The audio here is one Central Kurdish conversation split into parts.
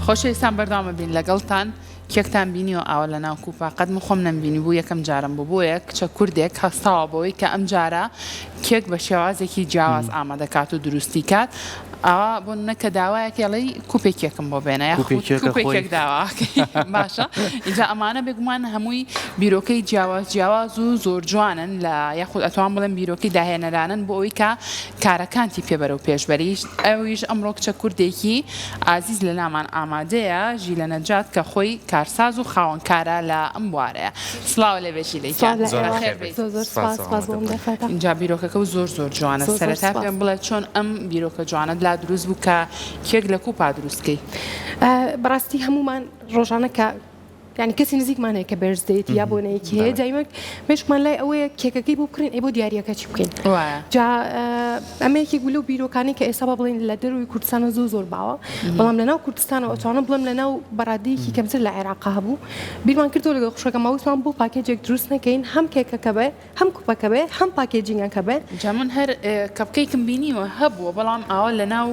خۆشەویستان بەردەوام ئەبین لەگەڵتان کێکتان بینیوە ئاوا لە ناو کوپا قەت من خۆم نەمبینی بوو یەکەم جارم بوو بۆیە کچە کوردێک هەستاوە بەوەی کە ئەم جارە کێک بە شێوازێکی جیاواز ئامادە کات و دروستی کات ئاوا بۆ نمونە کە داوایەک ئەڵێی کوپێک کێکم بۆ بێنە یاخود کوپێک کێک داواکەی باشە ئینجا ئەمانە بێگومان هەمووی بیرۆکەی جیاواز جیاواز و زۆر جوانن لە یاخود ئەتوان بڵێم بیرۆکەی داهێنەرانن بۆ ئەوەی کە کارەکانتی پێ بەرەو پێش بەریش ئەویش ئەمڕۆ کچە کوردێکی ئازیز لە لامان ئامادەیە ژیلە نەجات کە خۆی کارساز و خاوەن کارە لە ئەم بوارەیە سڵاو لێ بێ ژیلە گیان بەخێر بێیت. ئینجا بیرۆکەکە و زۆر زۆر جوانە سەرەتا پێم بڵێ چۆن ئەم بیرۆکە جوانەت لا دروست بوو کە کێک لە کوپا دروست کەی؟ بەڕاستی هەموومان ڕۆژانە کە یانی کەسی نزیکمان هەیە کە birthday تی یا بۆنەیەکی هەیە دایمە مێشکمان لای ئەوەیە کێکەکەی بۆ بکڕین ئەی بۆ دیاریەکە چی بکەین جا ئەمە یەکێک بوو لەو بیرۆکانەی کە ئێستا با بڵێین لە دەرەوەی کوردستانە زۆر زۆر باوە بەڵام لە ناو کوردستانەوە ئەتوانم بڵێم لە ناو بەڕادەیەکی کەمتر لە عێراقا هەبوو بیرمان کردەوە لەگەڵ خوشکەکەم وتمان بۆ package ێک دروست نەکەین هەم کێکەکە بێ هەم کوپەکە بێ هەم packaging ەکە بێ. جا من هەر cupcake م بینیوە هەبووە بەڵام ئاوا لەناو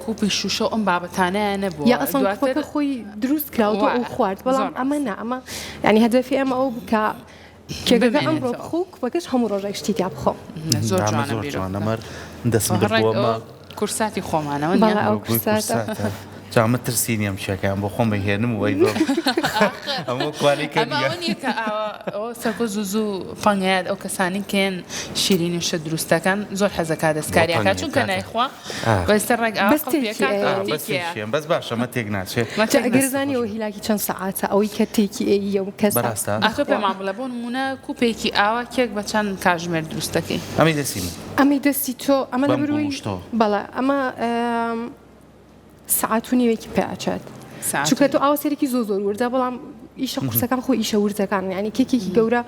کوپی شوشە و ئەم بابەتانەیا نەبووە یا ئەسڵەن دواتر کوپەکە خۆی دروست کراوە تۆ ئەو خوارد بەڵام ئەمە نا ئەمە یانی هەدەفی ئێمە ئەوە بوو کە کێکەکە ئەمڕۆ بمێنێتەوە. بخۆ و کوپەکەش هەموو ڕۆژێک شتی تیا بخۆ. زۆر ئەمە جوانە زۆر بیرۆکەکە. جوانە مەر دەستم هەر برد ڕێک بۆ ئەوە ئەمە. کورساتی خۆمانە وەنیە؟ بەڵێ ئەو لۆگۆی کورساتە. کورساتە. جا ئەمە ترسی نییە ئەم کێکەیان بۆ خۆم ئەیهێنم و ئەیبەم. ئاخر ئەمە کوالیکە ئەمە نییە. ئەوە نییە کە ئاوا ئەوە سەکۆ زوو زوو پەنگەیات ئەو کەسانەی کێن شیرینی و شت دروست دەکەن زۆر حەزەکا بۆ دەستکاریان کات پەنگە چونکە کاکە. نایخوا ئا. بەس ڕێک ئاوا بەس قڵپی تێکی ئەکات ئەیەی. ئا بەس تێکی تێکی ئەیەم بەس باشە ئەمە تێک ناچێ. مە جا تێک ئەگەر ناچێ. زانی ئەوە هیلاکی چەند سەعاتە ئەوەی کە تێکی ئەیی ئەو کەسە. بەڕاستە؟ ئەتۆ بەخوا. پێمان بڵێ بۆ نموونە کوپێکی ئاوا کێک بە چەند کاژمێر دروست دەکەی؟ ئەمەی دەستی من. ئەمەی دەستی تۆ ئەمە بەم لەبەرئەوەی گوڵ و شتەوە. بەڵێ ئەمە سەعات و نیوێکی پێ ئەچێت سەعات و چونکە تۆ نیو. ئاوا سەیرێکی زۆر زۆر وردە بەڵام ئیشە قورسەکان خۆی ئیشە وردەکان یانی کێکێکی گەورە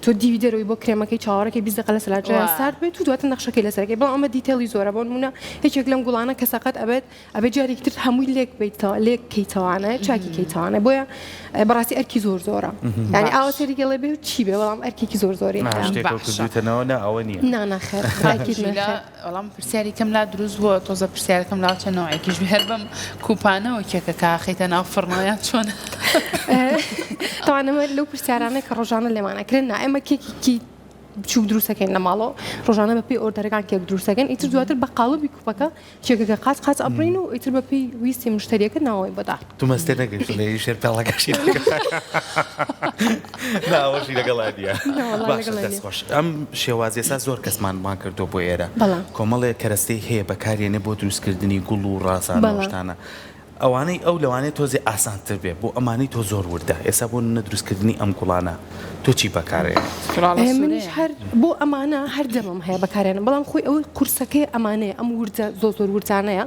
تۆ دیوی دەرەوەی بۆ کرێمەکەی چاوەڕێکەی 20 دەقە لە سەلاجەیا وا. سارد بێت و دواتر نەخشەکەی لەسەرەکەی بەڵام ئەمە detail ی زۆرە بۆ نموونە یەکێک لەم گوڵانە کە سەقەت ئەبێت ئەبێت جارێکی تر هەمووی لێک بەیتەوە لێک کەیتەوانە چاکی کەیتەوانە بۆیە بەڕاستی ئەرکی زۆر زۆرە یانی ئاوا باش. سەیری گەڵێ بێ و چی بێ بەڵام ئەرکێکی زۆر زۆری نا هەیە. شتێکەوە باشە. کردوویتەنەوە نا ئەوە نییە. نا نەخێر ئەکید ژیلا نەخێر. وەڵام پرسیاری کەم لا دروست بووە تۆزە پرسیارەکەم لاوە چەند نەوعێکیش بێ هەر بەم کوپانەوە کێکەکە ئەخەیتە ناو فڕنەوە یان چۆنە؟ تەوان ئەمە لەو پرسیارانە کە ڕۆژانە لێمان ئەکرێن نا ئێمە کێکێکی بچووک دروستەکەین لە ماڵەوە ڕۆژانە بە پێی order ەکان کێک دروستەکەن ئیتر دواتر بە قاڵبی کوپەکە کێکەکە قاچ قاچ ئەبڕین و ئیتر بە پێی ویستی مشتەریەکە ناوەوەی بۆ داڕ. تو مەستێ نەگەیشت لە ی شێر پێڵەکەشی نا ئەوەشی لەگەڵا نییە نا وەڵا باشە لەگەڵا دەست نییە. خۆش ئەم شێوازی ئێستا زۆر کەسمان بانگ کردووە بۆ ئێرە بەڵێ. کۆمەڵێ کەرەستەی هەیە بەکارێنێ بۆ دروستکردنی گوڵ و ڕازانەوە بەڵێ. شتانە ئەوانەی ئەو لەوانەیە تۆزێ ئاسانتر بێ بۆ ئەمانەی تۆ زۆر وردە ئێستا بۆ نمونە دروستکردنی ئەم گوڵانە تۆ چی بەکارئێنیت؟ گوڵاڵە منیش سورەیە. هەر بۆ ئەمانە هەر دەمم هەیە بەکارێنم بەڵام خۆی ئەوەی قورسەکەی ئەمانەیە ئەم وردە زۆر زۆر وردانەیە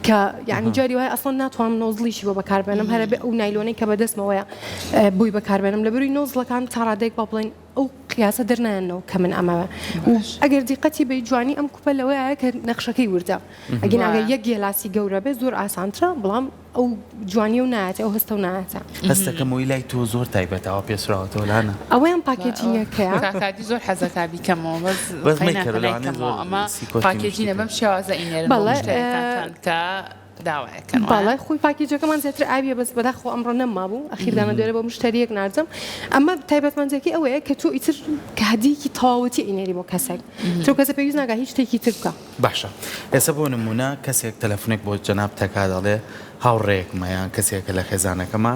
کە یانی جاری وایە ئەسڵەن ناتوانم nozzle یشی بۆ بەکاربێنم هەر ئەبێ ئەو نایلۆنەی کە بەدەستمەوەیە بۆی بەکاربێنم لەبەروی nozzle ەکان تا ڕادەیەک با بڵێین ئەو قیاسە دەرنایەنەوە کە من ئەمەوێ و ئەگەر دیقەتی بەی جوانی ئەم کوپە لەوەیە کە نەخشەکەی وردە ئەگەر ئەگەر یەک گێلاسی گەورە بێت زۆر ئاسانترە بەڵام ئەو جوانیە و نایەتێ ئەو هەستە و نایەتە. هەستەکەم ئەوی لای تۆ زۆر تایبەتە ئەوە پێسراوەتەوە لانە. ئەوەیان packaging ەکەیە. کاک هادی زۆر حەزەکا بیکەمەوە بەس بەس قەیناکە مەیکەرە لەوانەیە نایکەمەوە زۆر ئەمە سیکۆرتی packaging ە مشتی بەم شێوازە ئەینێرن بۆ بەڵێ مشتەریەکانتان کە داوایەکەن وایە؟ بەڵێ خۆی package ەکەمان زیاتر ئاویە بەس بەداخەوە ئەمڕۆ نەمابوو ئەخیر دانە دوێنێ بۆ مشتەریەک ناردم ئەمە تایبەتمەندیەکەی ئەوەیە کە تۆ ئیتر کە هەدیەکی تەواوەتی ئەینێری بۆ کەسێک تۆ کەسە پێویست ناکا هیچ شتێکی تر بکا. باشە ئێستا بۆ نموونە کەسێک تەلەفونێک بۆ جەنابت ئەکا دەڵێ هاوڕێیەکمە یان کەسێکە لە خێزانەکەمە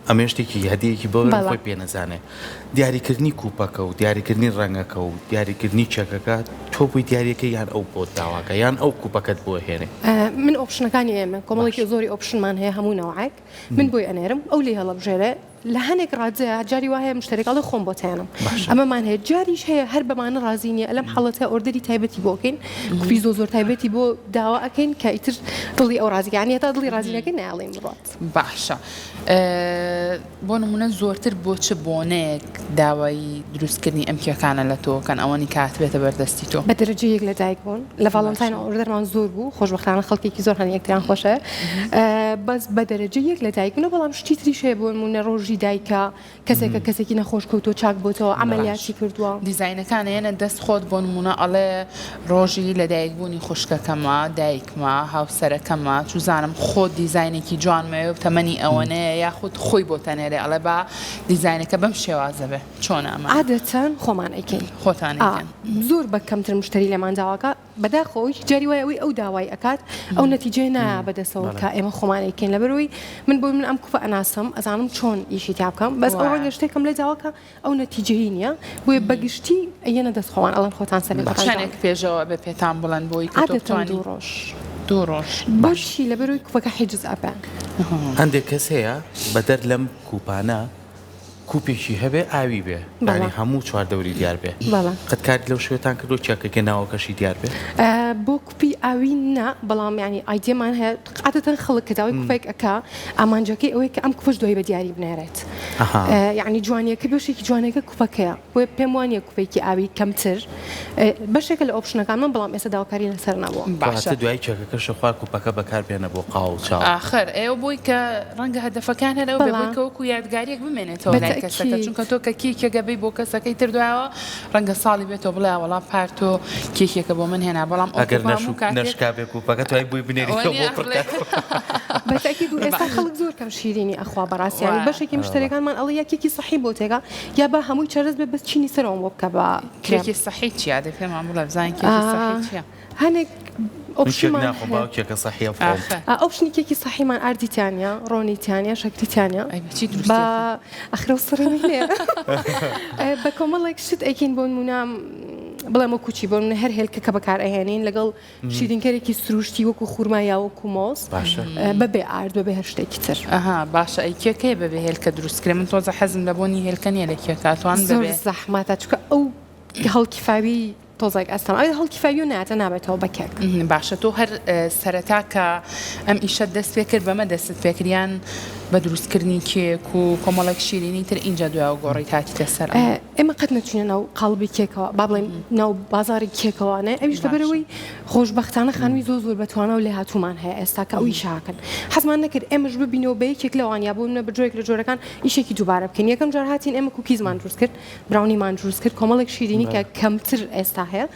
ئەمەوێ شتێکی هەدیەیەکی بۆ بەرم بەڵێ. خۆی پێ نەزانێ دیاریکردنی کوپەکە و دیاریکردنی ڕەنگەکە و دیاریکردنی چەکەکە تۆ بۆی دیاریەکەی یان ئەو بۆت داواکە یان ئەو کوپەکەت بۆ هێنێ؟ من option ەکانی ئێمە کۆمەڵێکی باش. زۆری option مان هەیە هەموو نەوعێک من بۆی ئەنێرم ئەو لێی هەڵەبژێرێ لە هەنێک ڕادەیا جاری وا هەیە مشتەرێک ئەڵێ خۆم بۆت هێنم باشە. ئەمەمان هەیە جاریش هەیە هەر بەمانە ڕازی نییە لەم حاڵەتە order ی تایبەتی بۆ ئەکەین کوپی زۆر زۆر تایبەتی بۆ داوا ئەکەین کە ئیتر دڵی ئەو ڕازی یانی هەتا دڵی ڕازی نەکەین نایەڵین بڕوات. باشە بۆ نمونە زۆرتر بۆ چ بۆنەیەک داوای دروستکردنی ئەم کێکانە لە تۆ کەن ئەوەنی کە هاتبێتە بەردەستی تۆ؟ بە دەرەجەی یەک لە دایک بوون لە ڤاڵنتاین order مان زۆر بوو خۆشبەختانە خەڵکێکی زۆر هەن یەکتریان خۆشەوێ. بەس بە دەرەجە یەک لە دایک بوونە بەڵام شتی تریش هەیە بۆ نموونە ڕۆژی دایکە کەسێکە کەسێکی نەخۆش کەوتووە چاک بۆتەوە عەمەلیاتی کردووە. دیزاینەکان ئەیەنە دەست خۆت بۆ نموونە ئەڵێ ڕۆژی لەدایک بوونی خوشکەکەمە دایکمە هاوسەرەکەمە چوزانم خۆت دیزاینێکی جوانمەوێ و تەمەنی ئەوەنەیە یاخود خۆی بۆت ئەنێرێ ئەڵێ با دیزاینەکە بەم شێوازە بێ چۆنە ئەمە؟ عادەتەن خۆمان ئەیکەین. خۆتان ئەیکەن. زۆر بە کەمتر مشتەری لێمان داواکا. بەداخەوە هیچ جاری وایە ئەوەی ئەو داوای ئەکات ئەو نەتیجەیە نایە بەدەستەوە کە ئێمە خۆمان ئەیکەین لەبەرئەوەی من بۆی من ئەم کوپە ئەناسم ئەزانم چۆن ئیشی تیا بکەم بەس ئەو ڕەنگە شتێکم لێ داوا کە ئەو نەتیجەی نییە بۆیە بەگشتی ئەیەنە دەست خۆمان ئەڵێن خۆتان سەری خۆتان چەندێک پێشەوە ئەبێ پێتان بڵێن بۆی کە تۆ عادەتەن بتوانی دوو ڕۆژ دوو ڕۆژ باش بۆچی لەبەرئەوەی کوپەکە حیجز ئەبێ. هەندێک کەس هەیە بەدەر لەم کوپانە کوپێکی هەبێ ئاوی بێ یانی هەموو چواردەوری دیار بێ قەت کاری لەو شێوەتان کردووە کێکەکە ناوەکەشی دیار بێ؟ بۆ کوپی ئاوی نا بەڵام یانی ئایدیەمان هەیە عادەتەن خەڵک کە داوای کوپێک ئەکا ئامانجەکەی ئەوەیە کە ئەم کوپەش دوای بە دیاری بنێرێت یانی جوانیەکە بەشێکی جوانەکە کوپەکەیە بۆیە پێم وانیە کوپێکی ئاوی کەمتر بەشێکە لە option ەکانمان بەڵام ئێستا داواکاری لەسەر نەبووە. باشە. کەواتە دوای کێکەکەشە خوار کوپەکە بەکار بێنە بۆ قاوە و چا. ئاخر ئێوە بۆی کە ڕەنگە هەدەفەکان هەر ئەو بێ بۆی کە وەکو یادگاریەک بمێنێتەوە لای کەسەکە چونکە تۆ کە کێکێک ئەبەی بۆ کەسەکەی تر دوایەوە ڕەنگە ساڵی بێتەوە بڵێ وەڵا پار تۆ کێکێکە بۆ من هێنا بەڵام ئەو ئەگەر کوپە هەموو کاتێک نەشکابێ کوپەکە توای بۆی بنێریتەوە بۆ وەنیە پڕ بڵێ کاتەوە. بەتەئکید و ئێستا خەڵک زۆر کەم شیرینی ئەخوا بەڕاستی یانی وایە. بەشێکی مشتەریەکانمان ئەڵێ یا کێکی سەحی بۆ تێکە یا با هەمووی چەرەس بێ بەس چینی سەرەوەم بۆ بکە بە کرێم. کێکی سەحی چیە دەی پێمان بڵێ بزانین کێکی سەحی چیە. هەنێک من کێک option مان ناخۆم هەیە. با کێکە سەحیە بخۆم. ئاخە. option ی کێکی سەحیمان ئاردی تیا نیە ڕۆنی تیا نیە شەکری تیا نیە ئەی بە چی بە دروستی ئەکەن؟ ئەخر ئەو سڕینەی لێیە بە کۆمەڵێک شت ئەیکەین بۆ نموونە بڵێم وەکو چی بۆ نموونە هەر هێلکە کە بەکار ئەهێنین لەگەڵ شیرینکەرێکی سروشتی وەکو خورما یا وەکو مۆز باشە. بەبێ ئارد بەبێ هەر شتێکی تر. ئەها باشە ئەی کێکەیە بەبێ هێلکە دروست کرێ من تۆزە حەزم لە بۆنی هێلکە نیە لە کێکا توان زۆر بەبێ. زەحمەتە چونکە ئەو هەڵکیفاوی تۆزێک ئەستەمە ئەگەر هەڵکیفاویو نایەتە نابێتەوە بە کێک. باشە تۆ هەر سەرەتا کە ئەم ئیشەت دەست پێ کرد بەمە دەستت پێ کرد یان بە دروست کردنی کێک و کۆمەڵێک شیرینی تر ئینجا دوایەوە گۆڕیت هاتیتە سەر ئەمە؟ ئێمە قەت نەچوینە ناو قاڵبی کێکەوە با بڵێین ناو بازاڕی کێکەوانێ ئەویش لەبەرئەوەی خۆشبەختانە خانمی زۆر زۆر بەتوانا و لێهاتوومان هەیە ئێستا کە ئەو ئیشە ئەکەن حەزمان نەکرد ئێمەش ببینەوە بە یەکێک لەوان یا بۆ نمونە بە جۆرێک لە جۆرەکان ئیشێکی دووبارە بکەین یەکەم جار هاتین ئێمە cookies مان دروست کرد brownie مان دروست کرد کۆمەڵێک شیرینی کە کەمتر ئێستا هەیە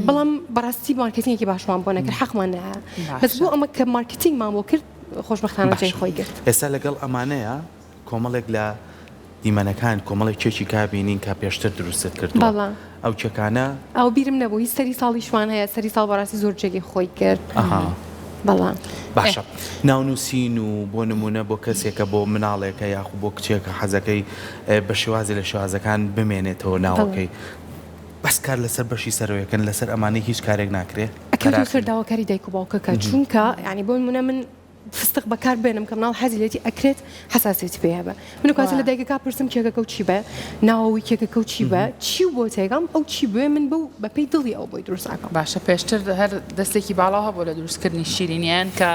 بەڵام بەڕاستی مارکتینگێکی باشمان بۆ نەکرد حەقمان نایە بەس بۆ ئەمە کە مارکتینگمان بۆ کرد خۆشبەختانە جێی خۆی گرت. ئێستا لەگەڵ ئەمانەیە کۆمەڵێک لە دیمەنەکان کۆمەڵێک کێکی کا بینین کە پێشتر دروستت کردووە بەڵێ. ئەو کێکانە. ئەو بیرم نەبوو هی سەری ساڵیشمان هەیە سەری ساڵ بەڕاستی زۆر جێگەی خۆی گرت. ئەها. بەڵێ. باشە ناونووسین و بۆ نموونە بۆ کەسێکە بۆ مناڵێکە یاخو بۆ کچێکە حەزەکەی بە شێوازێ لە شێوازەکان بمێنێتەوە ناوەکەی بەس کار لەسەر بەشی سەرەوەیەکەن لەسەر ئەمانەی هیچ کارێک ناکرێ ئەکەوێتەوە سەر داواکاری دایک و باوکەکە چونکە یانی بۆ نموونە من فستق بەکار بێنم کە مناڵ حەزی لێتی ئەکرێت حەساسیەتی پێ هەبێ من ئەو کاتە لە دایکەکە پرسم کێکەکە و چی بێ ناوەوەی کێکەکە و چی بێ چی و بۆ تێگەم ئەو چی بوێ من بەو بەپێی دڵی ئەو بۆی دروست ئەکەم. باشە پێشتر هەر دەستێکی باڵاو هەبوو لە دروستکردنی شیرینی یان کە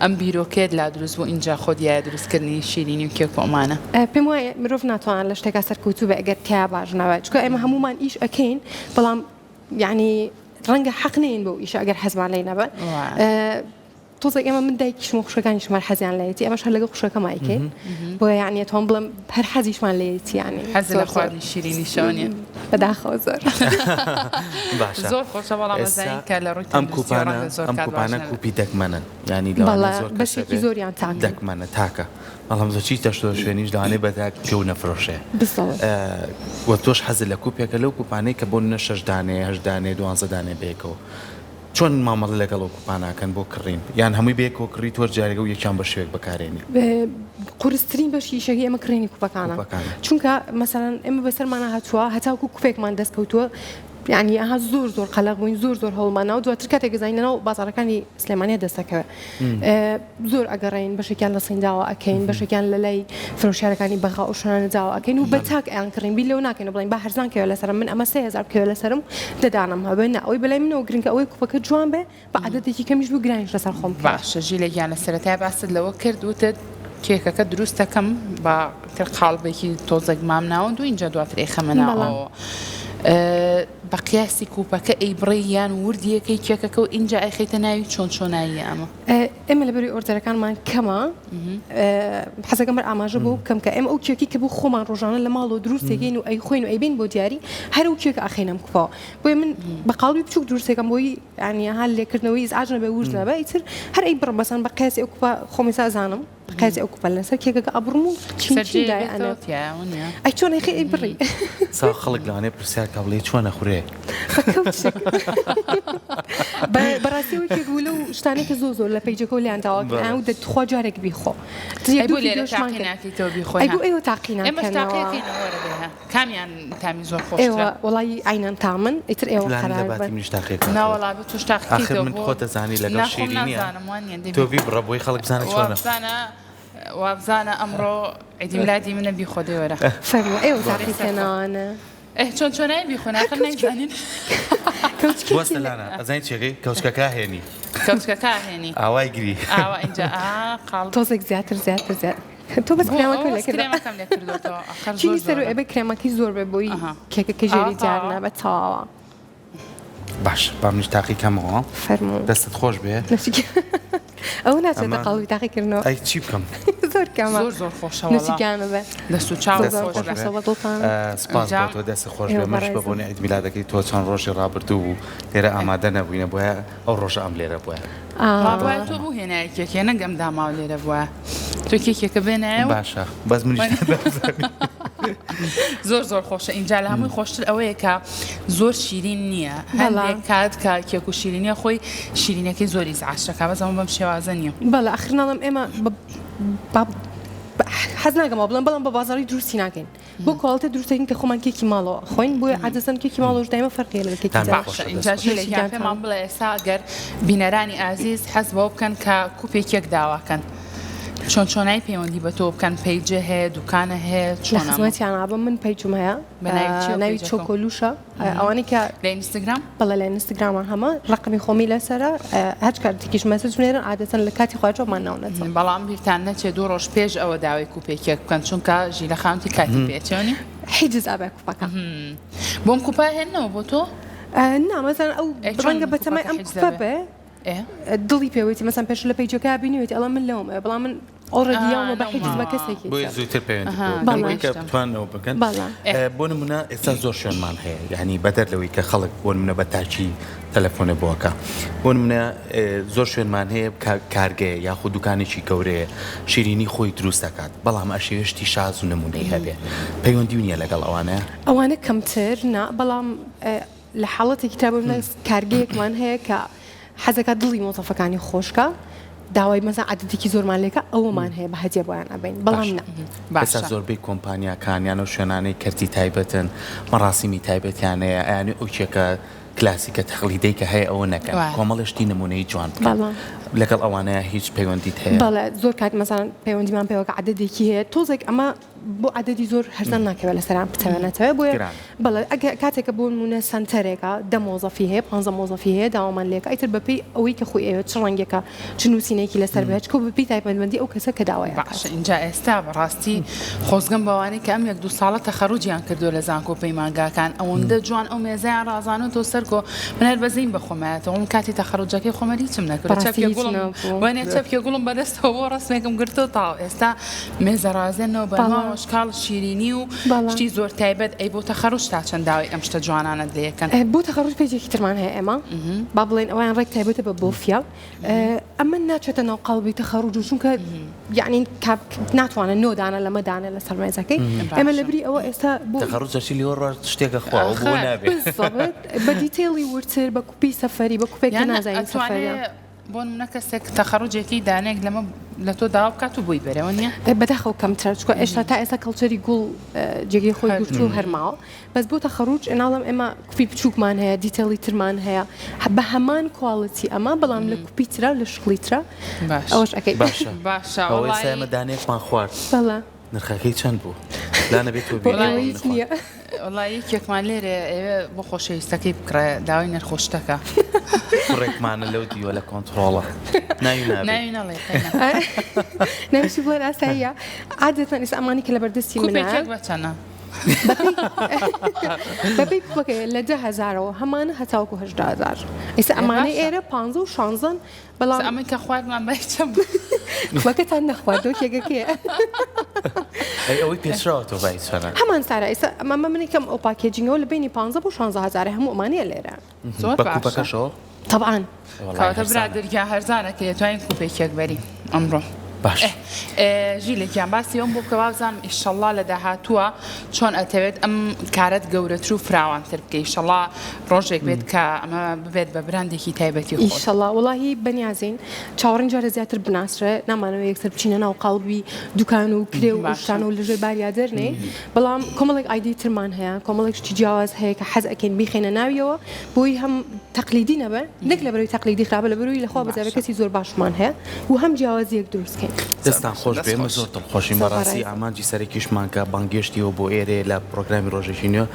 ئەم بیرۆکەیەت لا دروست بوو ئینجا خۆت یایە دروستکردنی شیرینی و کێک و ئەمانە؟ پێم وایە مرۆڤ ناتوانێت لە شتێکا سەرکەوتوو بێ ئەگەر تیا باش نەبێ چونکە ئێمە هەموومان ئیش ئەکەین بەڵام یانی ڕەنگە حەق نەیەین بەو ئیشە ئەگەر حەزمان لێی نەبێ تۆزێک ئێمە من دایکیشم و خوشکەکانیشم هەر حەزیان لێیەتی ئێمەش هەر لەگەڵ خوشکەکەم ئەیکەین بۆیە یانی ئەتوانم بڵێم هەر حەزیشمان لێیەتی یانی حەزت لە خواردنی شیرینیشەوە نییە؟ بەداخەوە زۆر باشە زۆر خۆشە بەڵام ئەزانین کە لە ڕووی ئەم تەندروستیەوە کوپانە ڕەنگە زۆر ئەم کات باش کوپانە نەبێت. کوپی دەگمەنن یانی لەوانەیە بەڵێ زۆر کەس بەشێکی هەبێ زۆریان تاکن دەگمەنە تاکە بەڵام زۆر چیتە شتۆ شوێنیش لەوانەیە بە تاک پێو نەفرۆشێ بالضبط وە تۆش حەزت لە کوپێکە لەو کوپانەی کە بۆ نمونە شەش دانەیە هەشت دانەیە دوانزە دانەیە بەیەکەوە چۆن مامەڵە لەگەڵ ئەو کوپانە ئەکەن بۆ کڕین؟ یان هەمووی بەیەکەوە کڕیت وەر جارێک و یەکیان بە شێوەیەک بەکارێنی؟ قورسترین بەشی ئیشەکەی ئێمە کڕینی کوپەکانە چونکە مەسەلەن ئێمە بەسەرمانا هاتووە هەتاوەکو کوپێکمان دەست کەوتووە یانی ئەها زۆر زۆر قەلەق بووین زۆر زۆر هەوڵمان ناوە دواتر کاتێک زانین لەناو بازاڕەکانی سلێمانیە دەست دەکەوێت زۆر ئەگەڕێین بەشێکیان لە صین داوا ئەکەین بەشێکیان لە لای فرۆشیارەکانی بەغا و شوێنانە داوا ئەکەین و بە تاک ئەیان کڕین بیر لەوە ناکەین بڵێین با هەرزان کەوێ لەسەرم من ئەمە 3000 بکەوێ لەسەرم دە دانەم هەبێ نا ئەوەی بەلای منەوە گرنگە ئەوەی کوپەکە جوان بێ بە عەدەدێکی کەمیش بوو گرانیش لەسەر خۆم بکەوێ. باشە ژیلە گیان لە سەرەتای باست لەوە کرد وتت کێکەکە دروست دەکەم بە تر قاڵبێکی تۆزێک مامناوەند و ئینجا دواتر ئەیخەمە ناو بەڵێ. ئەوەوە. بە قیاسی کوپەکە ئەیبڕی یان وردیەکەی کێکەکە و ئینجا ئەیخەیتە ناوی چۆن چۆناییە ئەمە؟ ئێمە لەبەری order ەکانمان کەمە حەزەکەم بەر ئاماژە بۆ بکەم کە ئێمە ئەو کێکی کە بۆ خۆمان ڕۆژانە لە ماڵەوە دروستێکین و ئەیخۆین و ئەیبین بۆ دیاری هەر ئەو کێکە ئەخەینەم کوپەوە بۆیە من بە قاڵبی بچووک دروستێکم بۆی یانی ها لێکردنەوەی ئیزعاج نەبێ ورد نەبێ ئیتر هەر ئەیبڕم بەسان بە قیاسی ئەو کوپە خۆم ئێستا ئەزانم قیاسی ئەو کوپە لەسەر کێکەکە ئەبڕم و چین چین دای ئەنێم ئەی چۆن ئەیخەی ئەیبڕی. سا خەڵک لەوانەیە پرسیار کا بڵێ چۆن ئەخورێ؟ بە کەوچک بەڕاستی ئەوە یەکێک بوو لەو شتانەی کە زۆر زۆر لە page ەکەوە لێیان داوا کرا و دەتخوا جارێک بیخۆ. ئەی بۆ لێرە تاقی ناکەیتەوە بیخۆی؟ ئەی بۆ ئێوە تاقی ناکەنەوە؟ ئێمەش تاقی ئەکەینەوە وەرە بێ. کامیان تامی زۆر خۆشترە؟ ئێوە وەڵایی عەینەن تامن ئیتر ئێوە لانە قەرار لە باتی بەن. منیش تاقی بکاتەوە. ناوەڵا بێ تۆش تاقی ئاخر کەیتەوە من بۆ خۆت ئەزانی لەگەڵ نا خۆم شیرینیە نازانم وانیە دەی تۆ بیخۆ. بیبڕە بۆی خەڵک بزانێ چۆنە. وابزانە وابزانە ئەمڕۆ عیدی میلادی منە بیخۆ دەی وەرە. فەرموو ئێوە بۆ تاقی سەرخۆ. کەنەوانە. ئێ چۆن چۆنایی بیخۆن هەر ئاخر کەوچکێک نایزانین. کەوچکێکی وەستە لێ. لانە ئەزانی چیەکەی کەوچکەکە هێنی. کەوچکەکە هێنی. ئاوای گری. ئاوا ئینجا ئا قاڵ. تۆزێک زیاتر زیاتر زیاتر. تۆ بەس بۆ کرێمەکەو ئەوە لێ بەس کردەوە. کرێمەکەم لێ کردۆتەوە ئەخەر زۆر چینی سەرو زۆرە. ئەبێ کرێمەکەی زۆر بێ بۆی ئەها کێکەکە ئاوا ژێری دیار تەواوە. نابێ تەواوە. باش با منیش تاقی کەمەوە. فەرموو. دەستت خۆش بێ. نەشی ئەوە ناچێتە ئەمە قاڵبی تاقیکردنەوە. ئەی چی بکەم؟ زۆر کەمە. زۆر زۆر خۆشە وەڵا. نەشی گیانە بێ. دەست و چاوت زۆر زۆر خۆش بێ. خۆشە بە دڵتان. سپاس ئینجا بۆ تۆ دەستت خۆش بێ ئێوە منیش بە بەڕێزن. بۆنەی عید میلادەکەی تۆ چەند ڕۆژی ڕابردوو بوو لێرە ئامادە نەبووینە بۆیە ئەو ڕۆژە ئەم لێرە بوایە. وا بوایە تۆ بوهێنایە کێکێ نەک ئەم داماوە لێرە بوایە تۆ کێکێکە بێنایە و باشە بەس منیش نازانم. زۆر زۆر خۆشە ئینجا لە هەمووی خۆشتر ئەوەیە کە زۆر شیرین نییە بەڵێ. هەندێک کات کە کێک و شیرینیە خۆی شیرینەکەی زۆر ئیزعاج دەکا بەس ئەمە بەم شێوازە نییە. بەڵێ ئاخر ناڵێم ئێمە بە با حەز ناکەم وا بڵێم بەڵام بە بازاڕی دروستی ناکەین. بۆ quality دروست دەکەین کە خۆمان کێکی ماڵەوە ئەخۆین بۆیە عادەتەن کێکی ماڵەوەش دایمە فەرقی هەیە لەگەڵ کێکی تامی دەرەوە. باشە خۆشە ئینجا دەست خۆش. ژیلە گیان پێمان بڵێ ئێستا گەر بینەرانی ئازیز حەز بەوە بکەن کە کوپێ کێک داواکەن چۆن چۆنای پەیوەندی بە تۆ بکەن page ە هەیە دوکانە هەیە لە چۆنە ئەمە؟ خزمەتیان ئەبم من page م هەیە بە ناوی چییە ناوی page ەکە؟ چۆکۆلوشە ئەوانەی کە لە ئینستاگرام؟ بەڵێ لە ئینستاگراما هەمە ڕەقەمی خۆمی لەسەرە هەرچ کاتێکیش message بنێرن عادەتەن لە کاتی خۆیان جوابمان ناونەتەوە. بەڵام بیرتان نەچێ دوو ڕۆژ پێش ئەوە داوای کوپێ کێک بکەن چونکە ژیلە خانوتی کاتی پێ ئەچێ وەنیە؟ حیجز ئەبێ کوپەکە. بۆم کوپە ئەهێننەوە بۆ تۆ؟ نا مەسەلەن ئەو ئەی چۆن ڕەنگە بەتەمای کوپەکە ئەم حیجز کوپە ئەبێ؟ بێ ئێ؟ دڵی پێوەیتی مەسەلەن پێشتر لە page ەکە بینیوێتی ئەڵێ من لەوم ئەوێ بەڵام من already یاومە بە حیجز بە کەسێکی بۆیە تر. زووتر پەیوەندی ئەها، پێوە بکەن بەڵێ. بۆی کە بتواننەوە بکەن. بەڵێ. بۆ نمونە ئێستا زۆر شوێنمان هەیە یعنی بەدەر لەوەی کە خەڵک بۆ نمونە بە تاکی تەلەفۆنێ بۆ ئەکا بۆ نمونە زۆر شوێنمان هەیە کارگەیە یاخود دوکانێکی گەورەیە شیرینی خۆی دروست دەکات بەڵام ئەشەوێ شتی شاز و نمونەی هەبێ پەیوەندی نییە لەگەڵ ئەوانە؟ ئەوانە کەمتر نا بەڵام لە حاڵەتێکی ترا بۆ نمونە کارگەیەکمان هەیە کە حەزەکات دڵی مۆزەفەکانی خۆشکا داوای مەسەن عەدەدێکی زۆرمان لێکا ئەوەمان هەیە بە هەدیە بۆیان ئەبەین بەڵام نا. ئێستا زۆربەی کۆمپانیاکان یان ئەو شوێنانەی کەرتی تایبەتن مەڕاسیمی تایبەتیان هەیە ئەیانەوێ ئەو کێکە کلاسیکە تەقلیدەی کە هەیە ئەوە نەکەن کۆمەڵێ شتی نمونەیی جوان بکەن لەگەڵ ئەوانەیا هیچ پەیوەندیت هەیە؟ بەڵێ زۆر کات مەسەن پەیوەندیمان پێوە کە عەدەدێکی هەیە تۆزێک ئەمە بۆ عەدەدی زۆر هەرزان ناکەوێت لەسەران بتەوێ نەتەوێ بۆیە بەڵێ ئەگەر کاتێکە بۆ نموونە سەنتەرێکە دە مۆزەفی هەیە پانزە مۆزەفی هەیە داوامان لێکا ئیتر بەپێی ئەوەی کە خۆی ئەیەوێت چ ڕەنگێکە چ نووسینێکی لەسەر بێت چکۆ بەپێی تایبەتمەندی ئەو کەسە کە داوای ئەکات. باشە ئینجا ئێستا بەڕاستی خۆزگەم بەوانەی کە ئەم یەک دوو ساڵە تەخەروجیان کردووە لە زانکۆ و پەیمانگاکان ئەوەندە جوان ئەو مێزەیان ڕازانۆتەوە سەرکۆ من هەر بەزەیم بە خۆمایەتەوە من کاتی تەخەروجەکەی خۆم هەر هیچم نەکردووە بەڕاستی چەپکێ هیچ گوڵم نەبوو. وەنێ چەپکێ گوڵم بەدەستەوە بۆ ڕەسمێکم گرتووە تاو ئێستا مێزە ڕازێنەوە بە نواوە شکاڵ شیرینی و شتی زۆر تایبەت ئەی بۆ تەخەروج تا چەند داوای ئەم شتە جوانانەت لێ ئەکەن؟ بۆ تەخەروج page ێکی ترمان هەیە ئێمە با بڵێین ئەویان ڕێک تایبەتە بە بۆفیە ئەمە ناچێتە ناو قاڵبی تەخەروج و چونکە یعنی ناتوانن نۆ دانە لەمە دانە لەسەر مێزەکەی ئێمە لەبری ئەوە ئێستا بۆ تەخەروج دەچی لێوە ڕۆژ شتێکە خوا ئەو بۆ نابێ بە detail ی وردتر بە کوپی سەفەری بە کوپێک کە نازانین سەفەریە. بۆ نمونە کەسێک تەخەروجێکی دانەیەک لەمە لە تۆ داوا بکات و بۆی بەرێ وەنیە؟ بەداخەوە کەمترە چونکە ئێشتا تا ئێستا culture ی گوڵ جێگەی خۆی گرتووە و هەر ماوە بەس بۆ تەخەروج ناڵێم ئێمە کوپی بچووکمان هەیە detail ی ترمان هەیە بە هەمان quality ئەمە بەڵام لە کوپی ترا و لە شکڵی ترا ئەوەش ئەکەی. باشە باشە ئەوە ئێستا ئێمە دانەیەکمان خوارد. بەڵێ. نرخەکەی چەند بوو؟ لانە بێ تۆ بۆ ئێوە هیچ نییە. وەڵا یەکێکمان لێرەیە ئەیەوێ بۆ خۆشەویستەکەی بکڕێ داوای نرخ و شتەکە. کوڕێکمانە لەو دیوە لە کۆنتڕۆڵە ناوی نابێ. ناوی نەڵێ قەینا. ناویشی بڵێن ئاساییە. عادەتەن ئێستا ئەمانەی کە لەبەردەستی منە. کوپێک کێک بە چەنە؟ بەپێی کوپەکەیە لە دە هەزارەوە هەمانە هەتاوەکو 18 هەزار ئێستا ئەمانەی ئێرە پانزە و شانزەن بەڵام ئەمەی کە خواردمان بای چەند بوو؟ کوپەکەتان نەخواردەوە کێکەکەیە. ئەی ئەوەی پێچراوەتەوە بای چەنە؟ هەمان سارە ئێستا ئەمە منی کەم ئەو packaging ەوە لە بەینی پانزە بۆ شانزە هەزارە هەموو ئەمانەیە لێرە. زۆر بە باشە. کوپەکەشەوە؟ تەبعەن. کەواتە برادەر گیان هەرزانە کە ئەتوانین کوپێک کێک بەرین ئەمڕۆ. باش. ژیلە گیان باسی ئەوم بۆ بکە وابزانم ئیشەڵا لە داهاتووە چۆن ئەتەوێت ئەم کارەت گەورەتر و فراوانتر بکەی ئیشەڵا ڕۆژێک بێت کە ئەمە ببێت بە براندێکی تایبەتی خۆت. ئیشەڵا وەڵاهی بەنیازین چاوەڕێین جارێ زیاتر بناسرێ نامانەوێ یەکسەر بچینە ناو قاڵبی دوکان و کرێ و ئەو شتانە و لەژێر باریا دەرنێین بەڵام کۆمەڵێک ئایدیای ترمان هەیە کۆمەڵێک شتی جیاواز هەیە کە حەز ئەکەین بیخەینە ناویەوە بۆی هەم تەقلیدی نەبێ نەک لەبەرەوەی تەقلیدی خراپە لەبەرەوەی لەخوا بەزیادە باشە. کەسی زۆر باشمان هەیە و هەم جیاوازیەک دروست کەین. دەستتان خۆش دەست بێ ئێمە خۆش. زۆر دڵخۆشین زۆر بەڕاستی بەڕێز. ئامانجی سەرەکیشمان کە بانگێشتیەوە بۆ ئێرەیە لە پڕۆگرامی ڕۆژێکی نوێ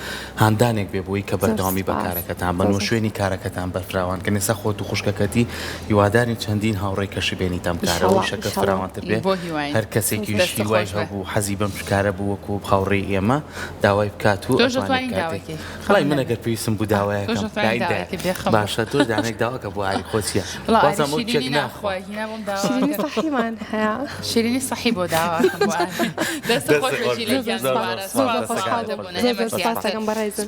هاندانێک بێ بۆی کە زۆر بەردەوامی بە سوپاس. کارەکەتان بن زۆر و زۆر شوێنی کارەکەتان بەرفراوان کەن ئێستا خۆت و خوشکەکەتی هیوادارین چەندین هاوڕێی کەشی بێنیت ئەم کارەوە ئیشەڵا ئیشەکەت ئیشەڵا. فراوانتر بێ بۆ هیواین. هەر کەسێکیش دەستت هیوای خۆش بێ. هەبوو حەزی بەم کارە بوو وەکو هاوڕێی ئێمە داوای بکات و تۆش ئەتوانێ دەتوانی بکاتێ داوای کەی. وەڵای خەم من نەبێ. ئەگەر پێویستم بوو تۆش داوایەکەم دەتوانی دای داوای دایە کەی بێ خەم بە. باشە تۆش دانێک داواکە بۆ ئاری خۆ چیە وەڵا ئاری وازانم ئەو کێک شیرینی ناخوا ناخوا هینا بۆم داوا شیرینی کەن. سەحیمان هەیە. شیرینی سەحی بۆ داواکەم بۆ ئاری. دەستت دەستت خۆش بێ خۆش ژیلە بێ گیان زۆر دووبارە زۆر سوپاس سوپاس بۆ دەستەکانت ئامادەبوونە خۆش بێ ئێمە زۆر زۆر زیاتر. سوپاس دەکەم بەڕێزن.